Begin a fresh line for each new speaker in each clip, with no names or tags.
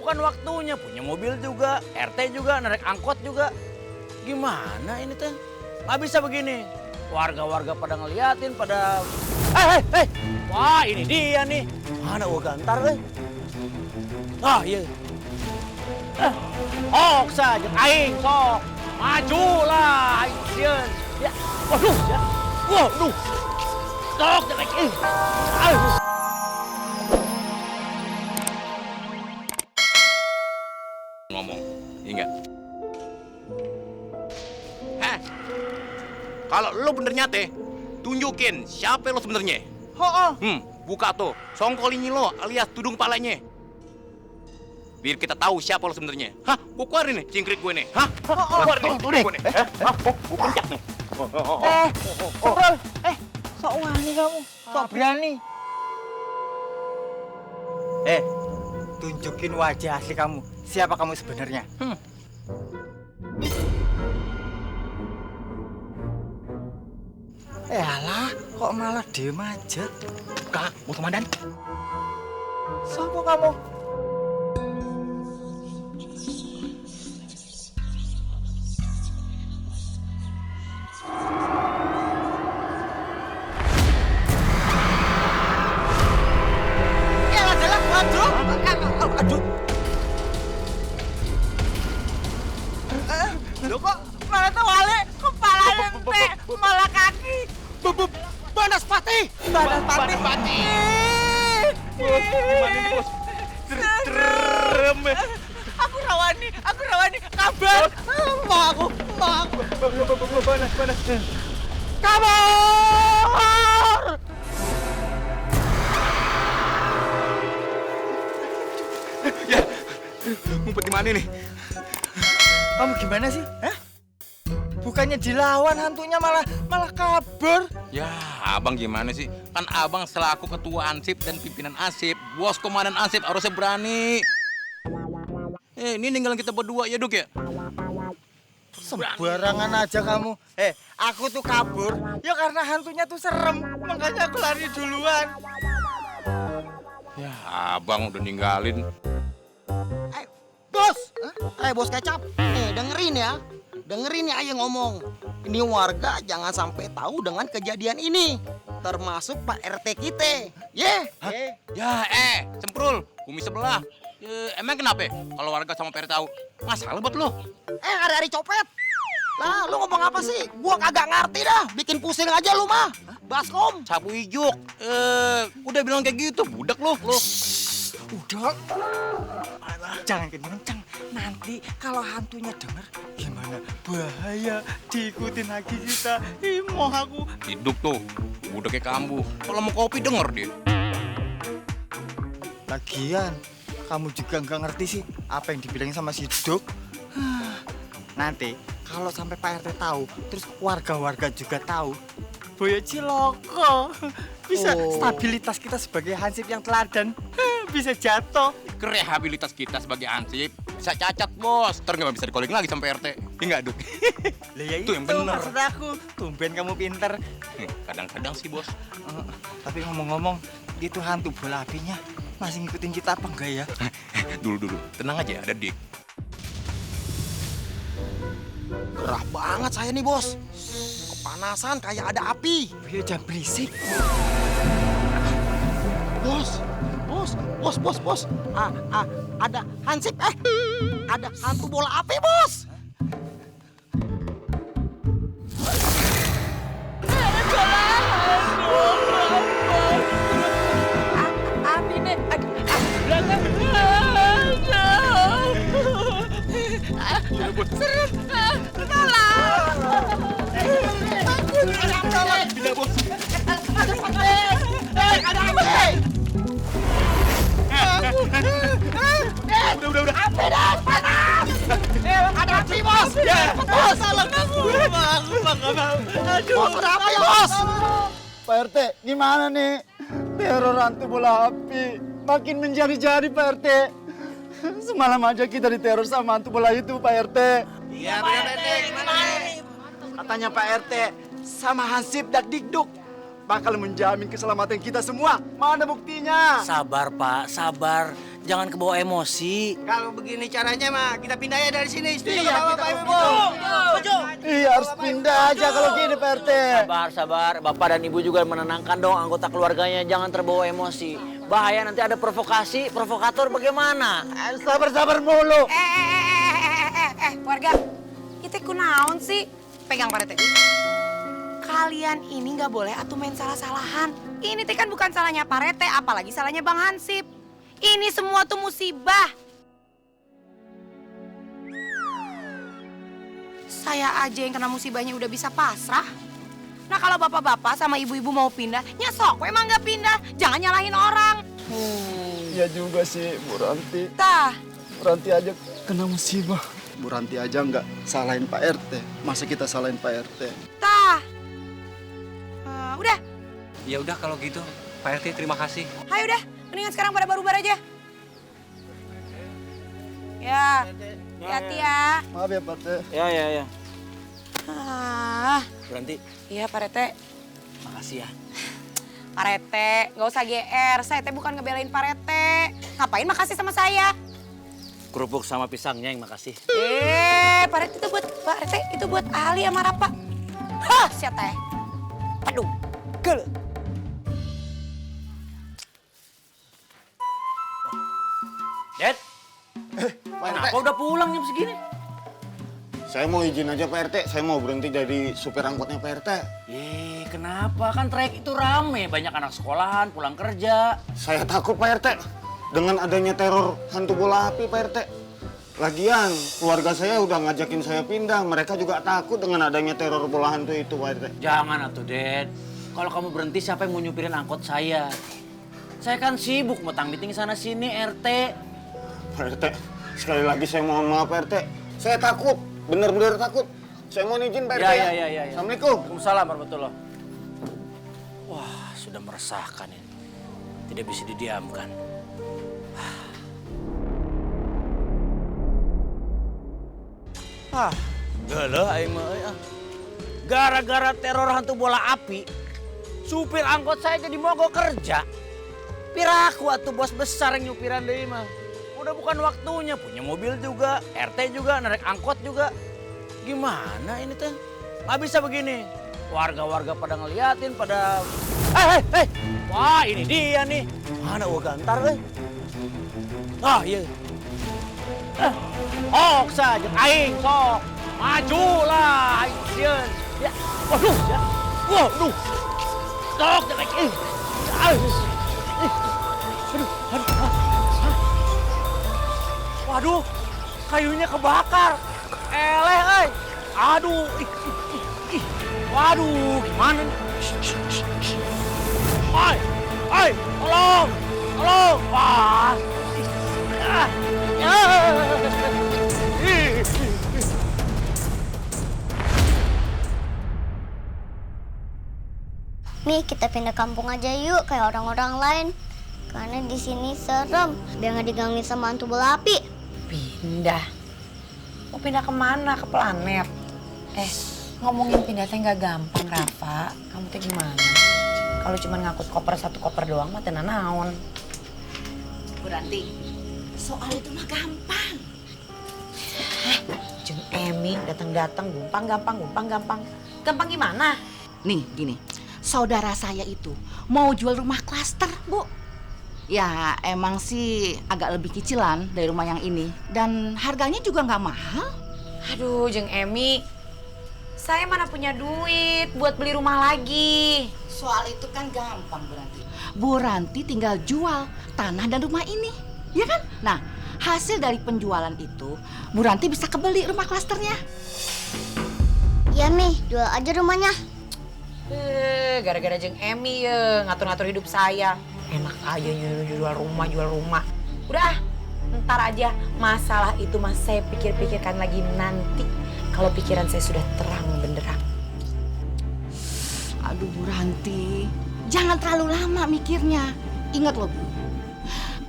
bukan waktunya. Punya mobil juga, RT juga, narik angkot juga. Gimana ini teh? Nggak bisa begini. Warga-warga pada ngeliatin, pada... Hei! Wah, ini dia nih. Mana gua gantar, Ah, iya. Sok saja, aing sok. Majulah, aing sieun. Ya, waduh, ya. Waduh. Sok, jangan ih.
Ngomong, iya enggak? Heh, kalau lo benernya teh, tunjukin siapa lo sebenarnya. Buka tuh, songkolin lo alias tudung palanya. Biar kita tahu siapa lo sebenarnya. Hah, gua keluarin nih cingkrik gue nih. Hah? Keluarin nih gue nih. Hah? Gua pencet nih.
Semprol, sok wani kamu, sok berani. Tunjukin wajah asli kamu. Siapa kamu sebenarnya? Alah, kok malah diem aja?
Kak, bos komandan.
Siapa kamu? Aduh. Loh kok malah tewale kepala ente malah kaki.
Banaspati.
Banaspati.
Gimana ini, Bos? Serem.
Aku rawani. Kabar. Mau aku.
Panas.
Kabar.
Ya, ngumpet di mana nih?
Kamu gimana sih? Hah? Bukannya dilawan hantunya malah kabur.
Ya, abang gimana sih? Kan abang selaku ketua Ansip dan pimpinan Ansip, bos komandan Ansip harusnya berani. Ini ninggalin kita berdua ya, Duk ya?
Sembarangan aja kamu. Aku tuh kabur ya karena hantunya tuh serem. Makanya aku lari duluan.
Ya, abang udah ninggalin.
Bos! Bos kecap. Dengerin ya. Dengerin ya ayah ngomong. Ini warga jangan sampai tahu dengan kejadian ini. Termasuk Pak RT kita.
Ya, Semprul, bumi sebelah. Emang kenapa kalau warga sama Pak RT tahu? Masalah buat lo.
Hari-hari copet. Lah, lu ngomong apa sih? Gua kagak ngerti dah. Bikin pusing aja lu mah. Baskom.
Sapu ijuk. Udah bilang kayak gitu, budak lo.
Udah. Jangan kencang. Nanti kalau hantunya denger gimana? Bahaya. Diikutin lagi kita. Mau aku.
Hidup tuh, udah kayak kambuh. Kalau mau kopi denger dia.
Lagian, kamu juga nggak ngerti sih apa yang dibilangin sama si Duk. Nanti kalau sampai Pak RT tahu, terus warga-warga juga tahu, Boyo ciloko. Bisa stabilitas kita sebagai hansip yang teladan bisa jatuh.
Rehabilitas kita sebagai Ansip bisa cacat, Bos. Ntar nggak bisa di-calling lagi sampai RT. Iya nggak, Duk?
Lah ya
itu yang bener.
maksud aku. Tumben kamu pinter.
Kadang-kadang sih, Bos.
Tapi ngomong-ngomong, itu hantu bola apinya masih ngikutin kita apa enggak ya?
Dulu. Tenang aja, ada Dik.
Gerah banget saya nih, Bos. Kepanasan kayak ada api.
Boyo jangan berisik.
Bos. Ada hansip, ada hantu bola api, Bos.
Api nih, serem, tolong.
Tidak, Bos. Udah.
Api dah, panas. Ada api, Bos. Bos, tolong aku. Bos, ada api, Bos.
Pak RT, gimana nih? Teror hantu bola api makin menjadi-jadi, Pak RT. Semalam aja kita diteror sama hantu bola itu, Pak RT.
Iya, Pak RT. Gimana nih? Katanya Pak RT sama Hansip dan Dikduk bakal menjamin keselamatan kita semua. Mana buktinya?
Sabar, Pak, sabar. jangan kebawa emosi.
Kalau begini caranya mah kita pindah ya dari sini. Setuju
Iya,
nggak,
kita
Bapak Ibu?
Iya harus pindah aja kalau gini Pak RT.
Sabar, sabar. Bapak dan Ibu juga menenangkan dong anggota keluarganya. Jangan terbawa emosi. Bahaya nanti ada provokasi, provokator bagaimana?
Sabar-sabar mulu.
Warga, kita kunaon sih? Pegang Pak RT. Kalian ini nggak boleh atuh main salah-salahan. Ini teh kan bukan salahnya Pak RT, apalagi salahnya Bang Hansip. Ini semua tuh musibah. Saya aja yang kena musibahnya udah bisa pasrah. Nah kalau bapak-bapak sama ibu-ibu mau pindah, nyesok emang nggak pindah. Jangan nyalahin orang.
Iya juga sih Bu Ranti.
Tah,
Bu Ranti aja kena musibah. Bu Ranti aja nggak salahin Pak RT. Masa kita salahin Pak RT?
tah. Udah,
Ya udah kalau gitu, Pak RT terima kasih.
ayo udah. Mendingan sekarang pada baru-baru aja. Ya, hati-hati ya.
Maaf ya Pak RT.
Ya.
Ah,
Berhenti.
iya Pak RT.
Makasih ya.
Pak RT, nggak usah GR. Saya teh bukan ngebelain Pak RT. Ngapain makasih sama saya?
Kerupuk sama pisangnya yang makasih.
Pak RT itu buat Pak RT itu buat Ali sama Rapa. Hah, siapa teh? Aduh, gel.
Dad, kenapa udah pulang jam segini?
Saya mau izin aja Pak RT, saya mau berhenti jadi supir angkotnya Pak RT.
Kenapa? Kan trayek itu rame, banyak anak sekolahan pulang kerja.
Saya takut Pak RT dengan adanya teror hantu bola api Pak RT. Lagian keluarga saya udah ngajakin saya pindah, mereka juga takut dengan adanya teror bola hantu itu Pak RT.
Jangan atuh, Dad. Kalau kamu berhenti, siapa yang mau nyupirin angkot saya? Saya kan sibuk, metang meeting sana-sini, RT.
Pak RT, sekali lagi saya mohon maaf Pak RT. Saya takut, bener-bener takut. Saya mau izin Pak RT
Ya.
Assalamualaikum.
Waalaikumsalam warahmatullahi. Wah, sudah meresahkan ini. Tidak bisa didiamkan. Galah aing mah euy, ah. Gara-gara teror hantu bola api, supir angkot saya jadi mogok kerja. Piraku atuh bos besar yang nyupiran deui mah. Udah bukan waktunya, punya mobil juga, RT juga, narik angkot juga. Gimana ini teh? Nggak bisa begini. Warga-warga pada ngeliatin, pada... Hei! Wah, ini dia nih. Mana gantar, euy? Ah, iya. Sok saja, aing sok. Majulah, aing sieun. Ya, waduh, ya. Waduh. Sok, jangan aing. Aduh. Waduh, kayunya kebakar. Eleh, euy. Aduh, ih. Waduh, gimana nih? Ay, tolong. Wah.
Nih kita pindah kampung aja yuk kayak orang-orang lain. Karena di sini serem, biar nggak digangguin sama hantu bola api.
Pindah. Mau pindah kemana? Ke planet? Ngomongin pindah teh nggak gampang, Rafa. Kamu teh gimana? Kalau cuma ngangkut koper satu koper doang mah tenan naon. Bu Ranti, soal itu mah gampang. Jeung Emi datang-datang gampang. Gampang gimana?
Nih, gini. Saudara saya itu mau jual rumah klaster, Bu. Ya, emang sih agak lebih kecilan dari rumah yang ini. Dan harganya juga nggak mahal.
Aduh, Jeung Emi. Saya mana punya duit buat beli rumah lagi.
Soal itu kan gampang, Bu Ranti. Bu Ranti tinggal jual tanah dan rumah ini. Ya kan? Nah, hasil dari penjualan itu, Bu Ranti bisa kebeli rumah klasternya.
Iya Mi, jual aja rumahnya.
Gara-gara Jeung Emi ya ngatur-ngatur hidup saya. Enak aja jual rumah. Udah, ntar aja masalah itu mas saya pikir-pikirkan lagi nanti. Kalau pikiran saya sudah terang benderang.
Aduh, Bu Ranti, jangan terlalu lama mikirnya. Ingat loh, Bu,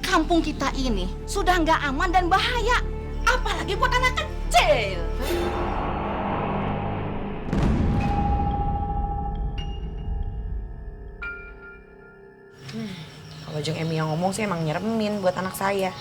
kampung kita ini sudah nggak aman dan bahaya. Apalagi buat anak kecil.
Kalau Jeng Emi yang ngomong sih emang nyeremin buat anak saya.